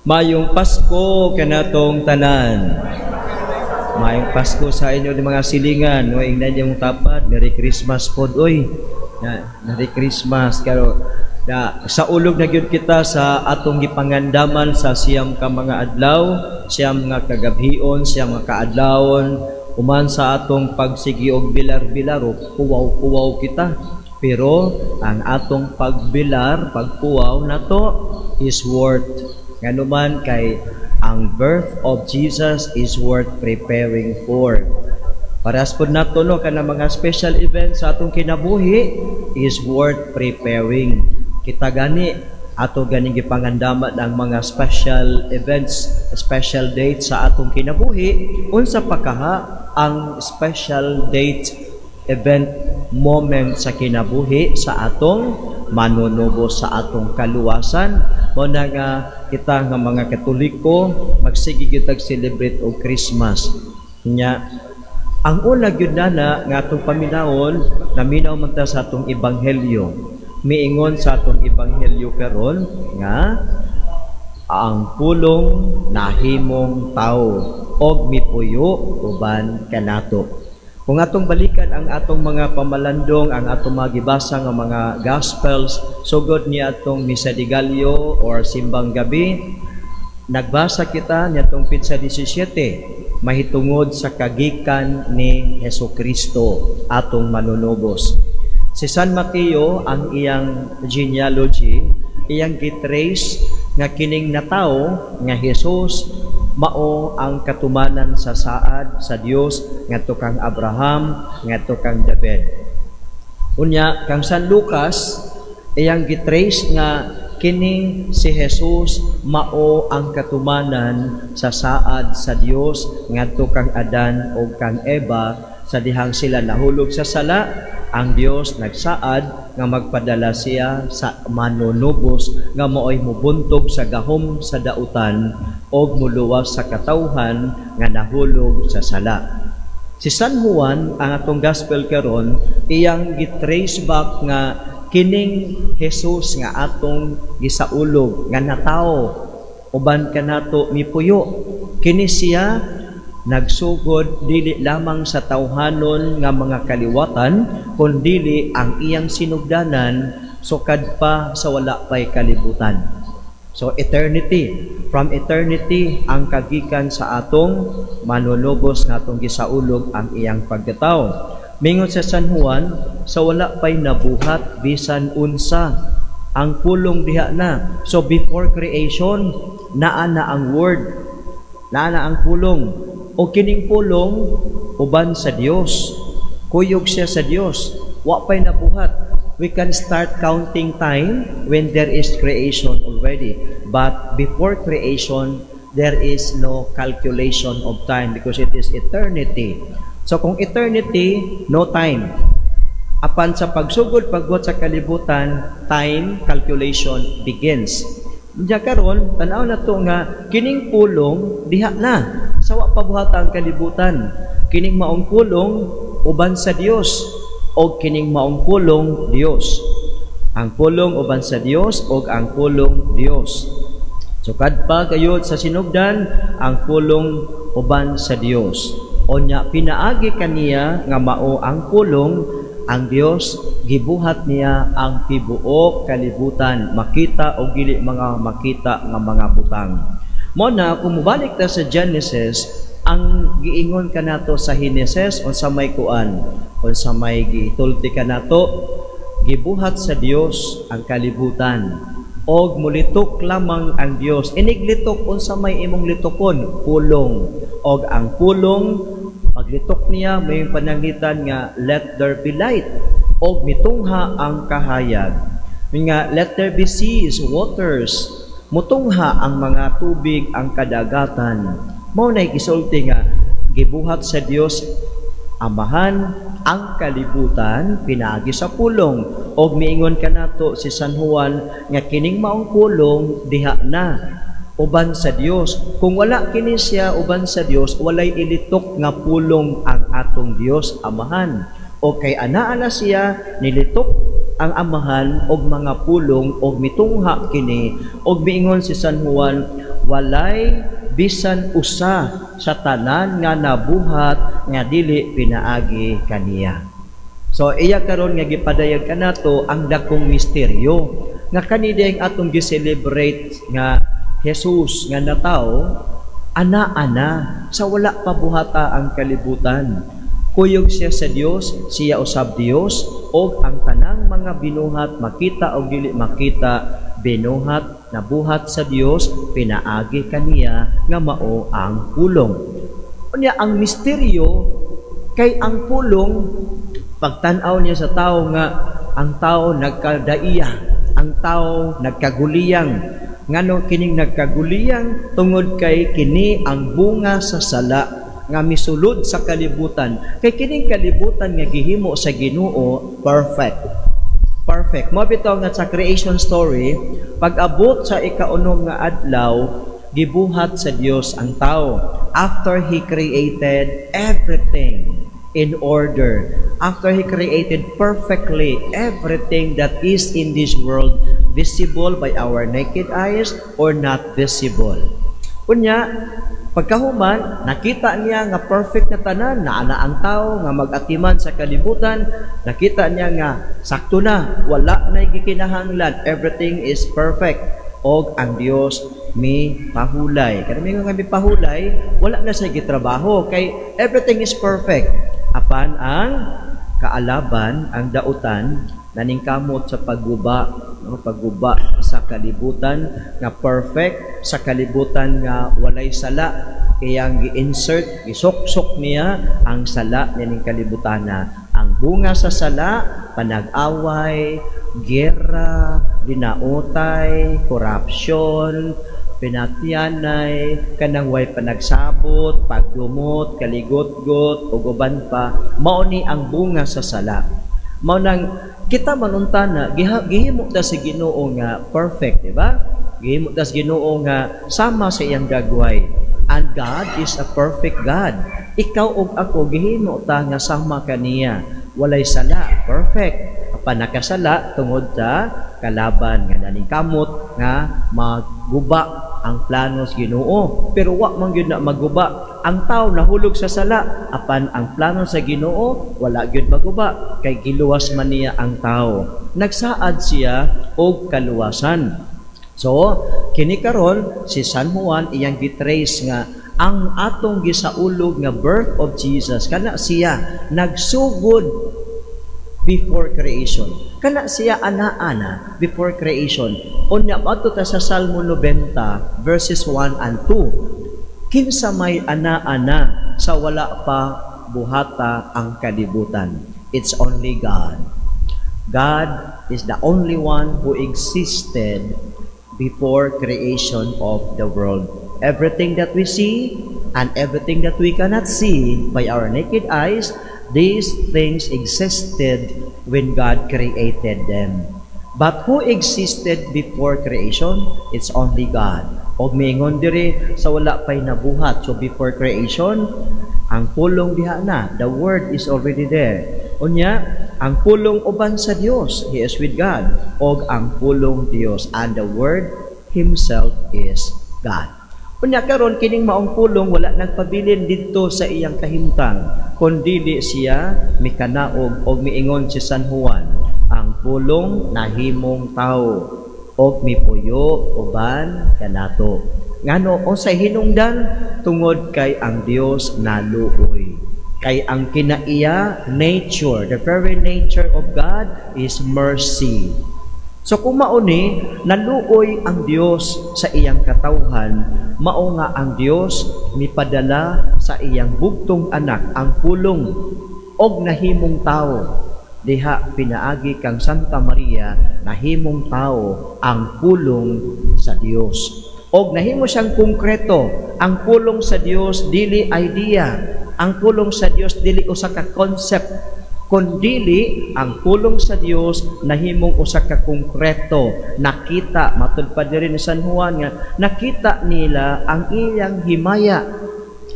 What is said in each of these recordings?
Mayong Pasko kanatong tanan. Mayong Pasko sa inyo ni mga silingan, no, ingnan yung tapad, Merry Christmas pod oy. Na, Merry Christmas karo na sa ulog na gyud kita sa atong gipangandaman sa 9 ka mga adlaw, 9 nga kagabhion, 9 nga kaadlawon, human sa atong pagsigi og bilar-bilar o puwaw-puwaw kita. Pero ang atong pagbilar, pagpuwaw nato is worth, nganuman kay ang birth of Jesus is worth preparing for. Parehas pod nato, no, kana mga special events sa atong kinabuhi is worth preparing. Kita gani, ato ganing gipangandaman ang mga special events, special dates sa atong kinabuhi, unsa pa kaha ang special date, event, moment sa kinabuhi sa atong Manunubos, sa atong kaluwasan. Mo na nga kita nga mga Katoliko magsige gyud tag celebrate og Christmas. Nya ang una gyud nana nga atong paminawon, naminaw man ta sa atong ebanghelyo. Miingon sa atong ebanghelyo karon nga ang Pulong nahimong tao og mipuyo uban kanato. Kung atong balikan ang atong mga pamalandong, ang atong mga gibasa nga mga Gospels, sugod ni atong Misa de Gallo or Simbang Gabi, nagbasa kita niadtong petsa 17 mahitungod sa kagikan ni Hesus Kristo, atong Manunubos. Si San Mateo, ang iyang genealogy, iyang gitrace nga kining natawo nga Jesus mao ang katumanan sa saad sa Dios ngadto kang Abraham, ngadto kang David. Unya kang San Lucas, iyang gitrace nga kini si Jesus mao ang katumanan sa saad sa Dios ngadto kang Adan ug kang Eva. Sa dihang sila nahulog sa sala, ang Dios nagsaad nga magpadala siya sa Manunubos nga maoy mubuntog sa gahom sa dautan og muluwas sa katawhan nga nahulog sa sala. Si San Juan, ang atong Gospel karon, iyang gitrace back nga kining Jesus nga atong gisaulog nga natawo uban kanato, mipuyo kini siya, nagsugod dili lamang sa tawhanon nga mga kaliwatan kundili ang iyang sinugdanan sukad pa sa wala pay kalibutan. So eternity, from eternity ang kagikan sa atong Manunubos nga atong gisaulog ang iyang pagkatao. Mingon sa San Juan, sa wala pay nabuhat bisan unsa, ang Pulong diha na. So before creation, naa na ang Word, naa na ang Pulong. O kining Pulong uban sa Dios. Kuyog siya sa Dios. Wa pay nabuhat. We can start counting time when there is creation already. But before creation, there is no calculation of time because it is eternity. So kung eternity, no time. Apan sa pagsugod pagbuhat sa kalibutan, time calculation begins. Diya karon, tan-aw na to nga kining Pulong diha na sa wa pa buhat ang kalibutan. Kining maong Pulong uban sa Dios og kining maong Pulong Dios. Ang Pulong uban sa Dios og ang Pulong Dios. Sukad pa gayud sa sinugdan, ang Pulong uban sa Dios. Onya pinaagi kaniya nga mao ang Pulong ang Dios, gibuhat niya ang tibuok kalibutan, makita o dili mga makita nga mga butang. Mo na kung mobalik ta sa Genesis, ang giingon kanato sa Genesis, unsa may kuan, unsa may gitulti kanato, gibuhat sa Dios ang kalibutan og mulitok lamang ang Dios. Iniglitok, unsa may imong litokon? Pulong. Og ang Pulong, paglitok niya, may pananglitan nga "Let there be light," og mitungha ang kahayag. Nga "Let there be seas, waters," mutungha ang mga tubig, ang kadagatan. Mao nay gisulti nga gibuhat sa Dios Amahan ang kalibutan pinaagi sa Pulong, og miingon kanato si San Juan nga kining maong Pulong diha na uban sa Dios. Kung wala kini siya uban sa Dios, walay ilitok nga pulong ang atong Dios Amahan. O kay anaa na siya, nilitok ang Amahan og mga pulong og mitungha kini, og miingon si San Juan, Walay bisan usa sa tanan nga nabuhat nga dili pinaagi kaniya. So iya karon nga gipadayag kanato ang dakong misteryo nga kani ang atong gi-celebrate nga Jesus nga natawo, ana-ana sa wala pa buhata ang kalibutan. Kuyog siya sa Dios, siya usab Dios, og ang tanang mga binuhat, makita o dili makita, binuhat, nabuhat sa Dios pinaagi kaniya nga mao ang Pulong. Unya ang misteryo kay ang Pulong, pagtan-aw niya sa tao nga ang tao nagkadaiya, ang tao nagkaguliyang. Ngano kining nagkaguliyang? Tungod kay kini ang bunga sa sala nga misulod sa kalibutan, kay kining kalibutan nga gihimo sa Ginoo, perfect, perfect. Mao bitaw nga sa creation story, pag-abot sa ikaunom nga adlaw, gibuhat sa Dios ang tao after He created everything in order, after He created perfectly everything that is in this world, visible by our naked eyes or not visible. Unya, pagkahuman, nakita niya nga perfect na tanan, naa na ang tao nga mag-atiman sa kalibutan, nakita niya nga sakto na, wala na gikinahanglan, everything is perfect. Og ang Dios mi pahulay. Kada nga mi pahulay, wala na siya gitrabaho kay everything is perfect. Apan ang kaalaban, ang dautan, naningkamot sa pagguba, no, pagguba sa kalibutan nga perfect, sa kalibutan nga walay sala. Iyang gi-insert, gisuksok niya ang sala nining kalibutana. Ang bunga sa sala, panag-away, giyera, dinautay, korupsyon, pinatyanay, kanang way panagsabot, pagdumot, kaligotgot, ug uban pa, mao ni ang bunga sa sala. Mao nang kita man unta na gihimo ta sa Ginoo nga perfect, di ba? Gihimo ta sa Ginoo nga sama sa iyang dagway. And God is a perfect God. Ikaw ug ako, gihimo ta nga sama kaniya. Walay sala, perfect. Apan nakasala tungod sa kalaban nga naningkamot nga maguba ang plano sa Ginoo. Pero wa man gyud na maguba. Ang tao nahulog sa sala, apan ang plano sa Ginoo wala gyud maguba kay giluwas man niya ang tao. Nagsaad siya og kaluwasan. So, kini karon si San Juan, iyang gitrace nga ang atong gisaulog nga birth of Jesus, kana siya nagsugod before creation. Kana siya ana-ana before creation. Unya adto ta sa Salmo 90 verses 1 and 2. Kinsa may ana-ana sa wala pa buhata ang kalibutan? It's only God. God is the only one who existed before creation of the world. Everything that we see and everything that we cannot see by our naked eyes, these things existed when God created them. But who existed before creation? It's only God. Og miingon diri sa wala pa'y nabuhat. So before creation, ang Pulong diha na. The Word is already there. Unya, ang Pulong uban sa Dios. He is with God. Og ang Pulong Dios. And the Word Himself is God. Unya karon, kining maong Pulong wala nagpabilin didto sa iyang kahimtang, kundili siya mikanaog, og miingon si San Juan, ang Pulong nahimong tao og mipuyo uban kanato. Ngano, unsay hinungdan? Tungod kay ang Dios naluoy. Kay ang kinaiya nature, the very nature of God is mercy. So kung mao ni, naluoy ang Dios sa iyang katawhan, mao nga ang Dios mipadala sa iyang bugtong anak, ang Pulong, og nahimong tao. Diha pinaagi kang Santa Maria, nahimong tao ang Pulong sa Dios. Og nahimo siyang konkreto, ang Pulong sa Dios dili idea, ang Pulong sa Dios dili usa ka concept, kundili ang Pulong sa Dios nahimong usa ka konkreto. Nakita, matud pa diri ni San Juan nga nakita nila ang iyang himaya.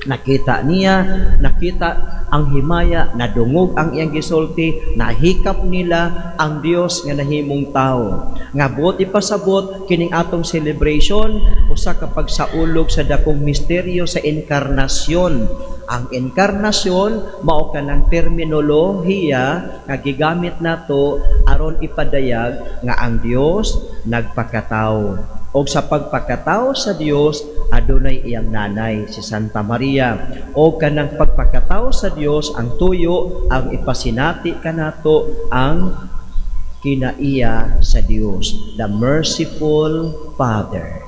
Nakita niya, nakita ang himaya, nadungog ang iyang gisulti, nahikap nila ang Dios nga nahimong tao. Nga buot ipasabot kining atong celebration usa ka pagsaulog sa dakong misteryo sa enkarnasyon. Ang enkarnasyon mao kanang terminolohiya nga gigamit nato aron ipadayag nga ang Dios nagpakatao. Og sa pagpakatao sa Dios, adunay iyang nanay, si Santa Maria. O kanang pagpakatao sa Dios, ang tuyo ang ipasinati kanato ang kinaiya sa Dios, the merciful Father.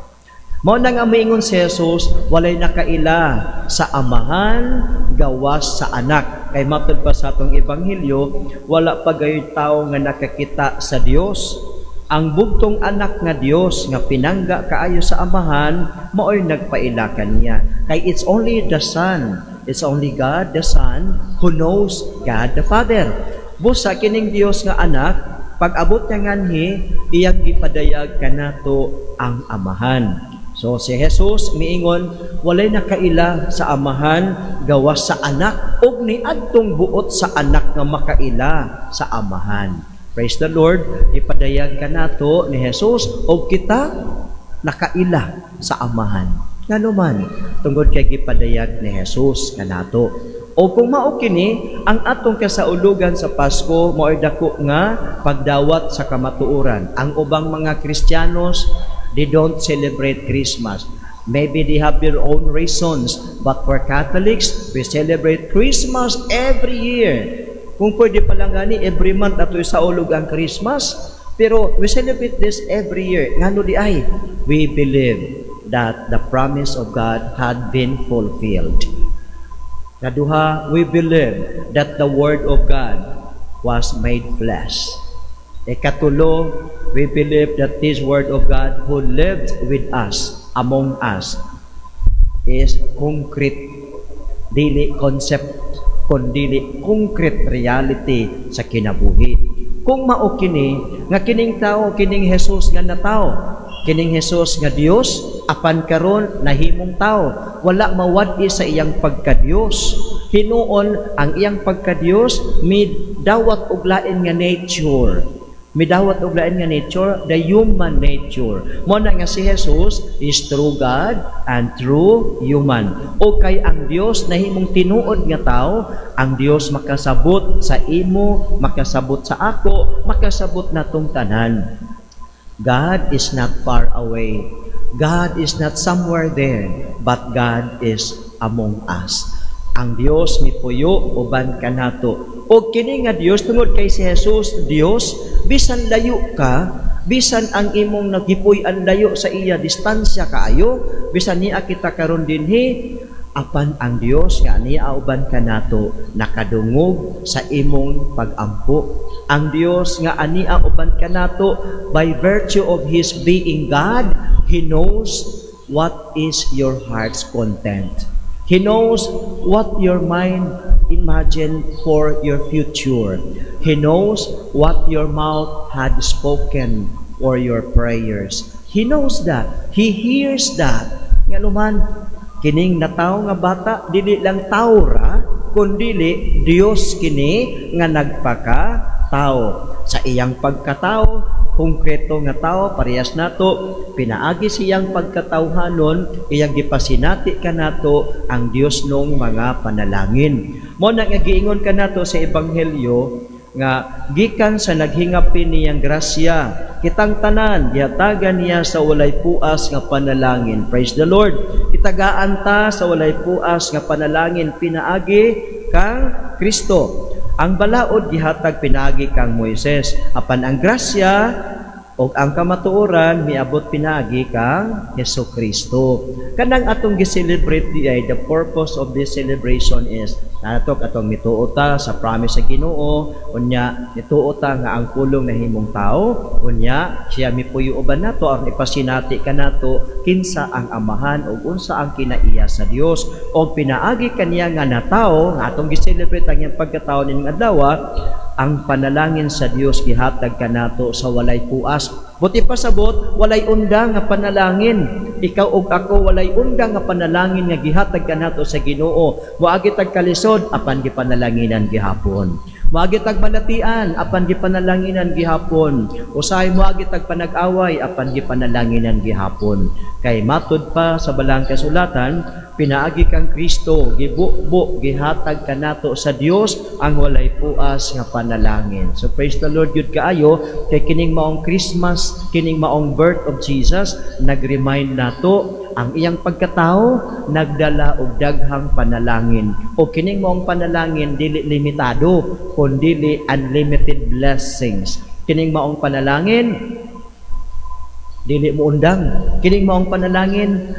Mao na nga moingon si Jesus, walay nakaila sa Amahan gawas sa Anak. Kay matud pa sa atong ebanghelyo, wala pa gayud tawo nga nakakita sa Dios. Ang bugtong Anak nga Dios nga pinangga kaayo sa Amahan, maoy nagpaila kaniya. Kay it's only the Son, it's only God the Son who knows God the Father. Busa kining Dios nga Anak, pag abot niya nganhi, iyang gipadayag kanato ang Amahan. So si Jesus miingon, walay nakaila sa Amahan gawas sa Anak ug niadtong buot sa Anak nga makaila sa Amahan. Praise the Lord, ipadayag kanato ni Jesus og kita nakaila sa Amahan. Ngano man? Tungod kay gipadayag ni Jesus kanato. O kung mao kini, ang atong kasaulugan sa Pasko mao'y dako nga pagdawat sa kamatuoran. Ang ubang mga Kristiyanos, they don't celebrate Christmas. Maybe they have their own reasons, but for Catholics, we celebrate Christmas every year. Kung pwede pa lang gani, every month ato isaulog ang Christmas. Pero we celebrate this every year. Ngano diay? We believe that the promise of God had been fulfilled. Kaduha, we believe that the Word of God was made flesh. Ikatulo, we believe that this Word of God who lived with us, among us, is concrete, dili concept, kundili concrete reality sa kinabuhi. Kung mao kini, nga kining tao, kining Jesus nga natao, kining Jesus nga Dios, apan karon nahimong tao, wala mawad-i sa iyang pagka-Dios. Hinuon ang iyang pagka-Dios midawat og lain nga nature. Midawat og lain nga nature, the human nature. Mao na nga si Jesus is true God and true human. O kay ang Dios nahimong tinuod nga tao, ang Dios makasabot sa imo, makasabot sa ako, makasabot natong tanan. God is not far away. God is not somewhere there, but God is among us. Ang Dios mipuyo uban kanato. O kini nga Dios, tungod kay si Jesus Dios, bisan layo ka, bisan ang imong nagipuy-an layo sa iya, distansya kaayo, bisan niya kita karon dinhi, apan ang Dios nga niya uban kanato nakadungog sa imong pagampo. Ang Dios nga ania uban kanato, by virtue of His being God, He knows what is your heart's content. He knows what your mind imagine for your future. He knows what your mouth had spoken for your prayers. He knows that. He hears that. Ngano man, kining natawo nga bata, dili lang tao ra, kundili Dios kini nga nagpaka tao. Sa iyang pagkatao, konkreto nga tao, parehas nato, pinaagi siyang pagkatawhanon, iyang gipasinati kanato ang Dios nung mga panalangin. Mao na nga giingon kanato sa ebanghelyo nga gikan sa naghingapin niyang grasya, kitang tanan gihatagan niya sa walay puas nga panalangin. Praise the Lord. Kitagaan ta sa walay puas nga panalangin pinaagi kang Kristo. Ang balaod gihatag pinaagi kang Moises, apan ang grasya ug ang kamatuoran miabot pinaagi kang Hesus Kristo. Kanang atong gi-celebrate di ay, the purpose of this celebration is nato atong mituo ta sa promise sa Ginoo, unya mituo ta nga ang Pulong nahimong tao, unya siya mipuyo uban nato aron ipasinati kanato kinsa ang Amahan ug unsa ang kinaiya sa Dios. Og pinaagi kaniya nga natawo nga atong gi-celebrate ang iyang pagkatawo ning adlaw, ang panalangin sa Dios gihatag kanato sa walay puas. Buot ipasabot, walay undang nga panalangin. Ikaw ug ako, walay undang nga panalangin nga gihatag kanato sa Ginoo. Moagi tag kalisod, apan gipanalanginan gihapon. Moagi tag balatian, apan gipanalanginan gihapon. Usahay moagi tag panag-away, apan gipanalanginan gihapon. Kay matud pa sa Balaang Kasulatan, pinaagi kang Kristo, gibubo, gihatag kanato sa Dios ang walay puas nga panalangin. So praise the Lord gyud kaayo kay kining maong Christmas, kining maong birth of Jesus, nag-remind nato ang iyang pagkatao nagdala og daghang panalangin. O kining maong panalangin dili limitado, kundili unlimited blessings. Kining maong panalangin dili mo undang. Kining maong panalangin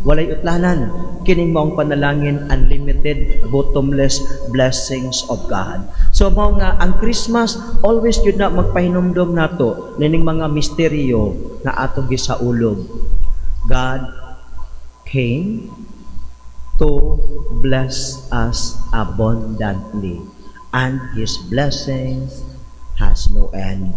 walay utlanan. Kining maong panalangin, unlimited, bottomless blessings of God. So mao nga ang Christmas always jud na magpahinumdom nato nining mga misteryo nga atong gisaulog. God came to bless us abundantly, and His blessings has no end.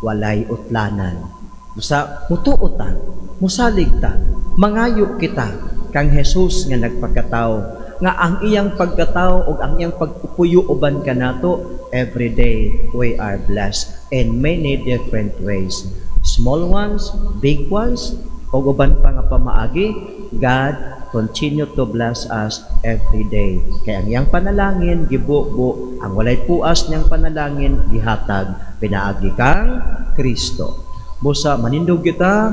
Walay utlanan. Busa mutuo ta, musalig ta, mangayo kita kang Jesus nga nagpakatao, nga ang iyang pagkatao ug ang iyang pagpuyo uban kanato, every day we are blessed in many different ways. Small ones, big ones, ug uban pa nga pamaagi, God continue to bless us every day. Kay ang iyang panalangin, gibubo, ang walay puas niyang panalangin, gihatag, pinaagi kang Kristo. Busa manindog kita.